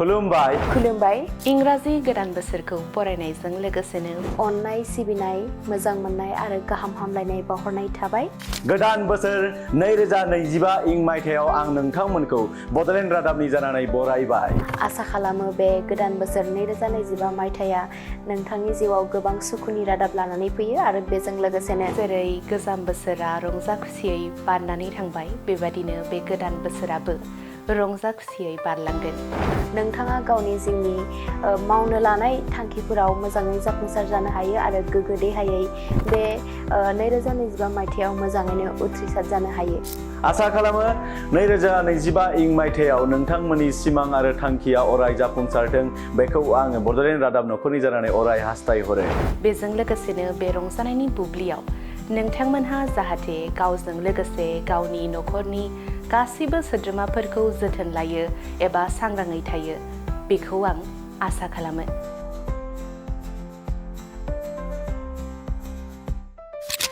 खुलुमबाय खुलुमबाय इंराजि गोदान बोसोरखौ बरायनायजों लोगोसेनो अननाय सिबिनाय मोजां मोननाय आरो गाहाम हामलायनाय बावहरनाय थाबाय। गोदान बोसोर 2025 इं मायथाइयाव आं नोंथांमोनखौ बडलेण्ड रादाबनि जानानै बरायबाय। आसा खालामो बे गोदान बोसोर 2025 मायथाइया नोंथांनि जिउआव गोबां सुखुनि रादाब लानानै फैयो आरो बेजों लोगोसेनो जेरै गोजाम बोसोरा रंजा खुसियै बारनानै थांबाय बेबादिनो बे गोदान बोसोराबो रंजा खुसियै बारलांगोन। नोंथाङा गावनि जिउनि मावनो लानाय थांखिफोराव मोजाङै जाफुंसार जानो हायो आरो गोग्गो देहायै बे 2025 मायथाइयाव मोजाङैनो उथ्रिसार जानो हायो। आसा खालामो 2025 इं मायथाइयाव नोंथांमोननि सिमां आरो थांखिया अराय जाफुंसारथों बेखौ आङो बडलेण्ड रादाब नखरनि जानानै अराय हास्थायहरो। बेजों लोगोसेनो बे रंजानायनि बुब्लियाव नोंथांमोनहा जाहाथे गावजों लोगोसे गावनि नखरनि गासिबो सोद्रोमाफोरखौ जोथोन लायो एबा सांग्राङै थायो बेखौ आं आसा खालामो।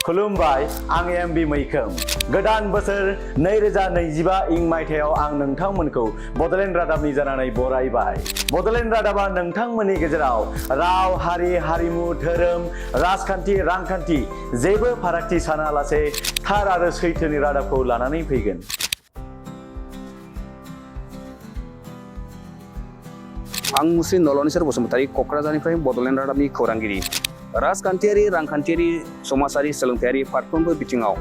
खुलुमबाय आं एमबि मैखोम। गोदान बोसोर 2025 इं मायथाइयाव आं नोंथांमोनखौ बडलेण्ड रादाबनि जानानै बरायबाय। बडलेण्ड रादाबा नोंथांमोननि गेजेराव राव, हारि, हारिमु, धोरोम, राजखान्थि, रांखान्थि जेबो फारागथि सानालासे थार आरो सैथोनि रादाबखौ लानानै फैगोन। आं मुस्रि नलनेश्वर बसुमतारी कक्राझारनिफ्राय बडलेण्ड रादाबनि खौरांगिरि। राजखान्थियारि, रांखान्थियारि, समाजारि, सोलोंथायारि फारफ्रोमबो बिथिङाव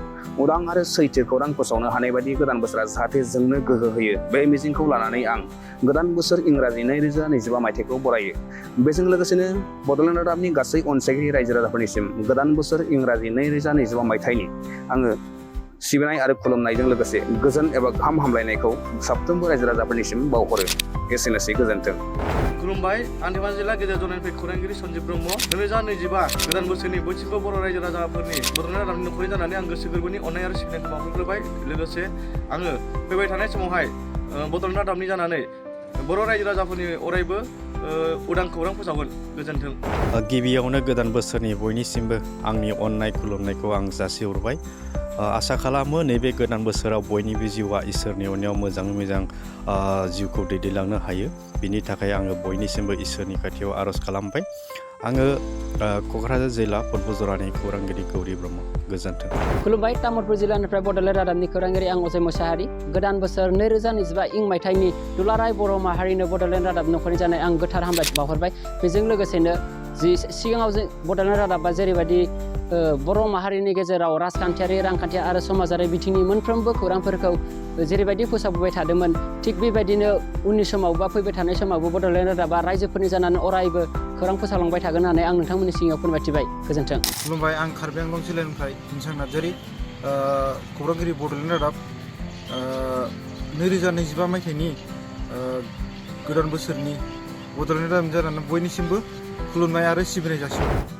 उदां आरो सैथो खौरां फोसावनो हानाय बायदि गोदान बोसोरा जाहाथे जोंनो गोहो होयो बे मिजिंखौ लानानै आं गोदान बोसोर इंराजि 2025 मायथाइखौ बरायो। बेजों लोगोसेनो बडलेण्ड रादाबनि गासै अनसायगिरि रायजो राजाफोरनिसिम गोदान बोसोर इंराजि 2025 मायथाइनि आङो सिबिनाय आरो खुलुमनायजों लोगोसे गोजोन एबा गाहाम हामलायनायखौ साफ्रोमबो रायजो राजाफोरनिसिम बावहरो। एसेनोसै, गोजोन्थों। खुलुमबाय आं धेमाजि जिल्ला गेजेर जनानिफ्राय खौरांगिरि सन्जिब ब्रह्म। 2025 गोदान बोसोरनि बयनिबो बर' रायजो राजाफोरनि बडलेण्ड रादाबनि नखरनि जानानै आं गोसो गोरबोनि अननाय आरो सिबिनायखौ बावहरग्रोबाय। लोगोसे आङो फैबाय थानाय समावहाय बडलेण्ड रादाबनि जानानै बर' रायजो राजाफोरनि अरायबो उदां खौरां फोसावगोन। गोजोन्थों। गिबियावनो गोदान बोसोरनि बयनिसिमबो आंनि अननाय खुलुमनायखौ आं जासिहरबाय। आसा खालामो नैबे गोदान बोसोराव बयनिबो जिउआ इसोरनि अननायाव मोजाङै मोजां जिउखौ दैदेनलांनो हायो। बिनि थाखाय आङो बयनिसिमबो इसोरनि खाथियाव आर'ज खालामबाय। आङो क'क्राझार जिल्ला फटबुजरानि खौरांगिरि गौरी ब्रह्म। गोजोन्थों। खुलुमबाय तामुलपुर जिल्लानिफ्राय बडलेण्ड रादाबनि खौरांगिरि आं अजय मोसाहारि। गोदान बोसोर 2025 इं मायथाइनि दुलाराय बर' माहारिनो बडलेण्ड रादाब नखरनि जानाय आं गोथार हामलायथि बावहरबाय। बेजों लोगोसेनो जि सिगाङाव जों बडलेण्ड रादाबा जेरैबायदि बर' माहारिनि गेजेराव राजखान्थियारि, रांखान्थि आरो समाजारि बिथिंनि मोनफ्रोमबो खौरांफोरखौ जेरैबायदि फोसावबोबाय थादोंमोन थिग बेबायदिनो उननि समाव बा फैबाय थानाय समावबो बडलेण्ड रादाबा रायजोफोरनि जानानै अरायबो खौरां फोसावलांबाय थागोन होननानै आं नोंथांमोननि सिगाङाव फोरमायथिबाय। गोजोन्थों। खुलुमबाय आं कार्बि आंलं जिल्लानिफ्राय हिंसां नार्जारि, खौरांगिरि बडलेण्ड रादाब। 2025 मायथाइनि गोदान बोसोरनि बडलेण्ड रादाबनि जानानै बयनिसिमबो खुलुमनाय आरो सिबिनाय जासिबाय।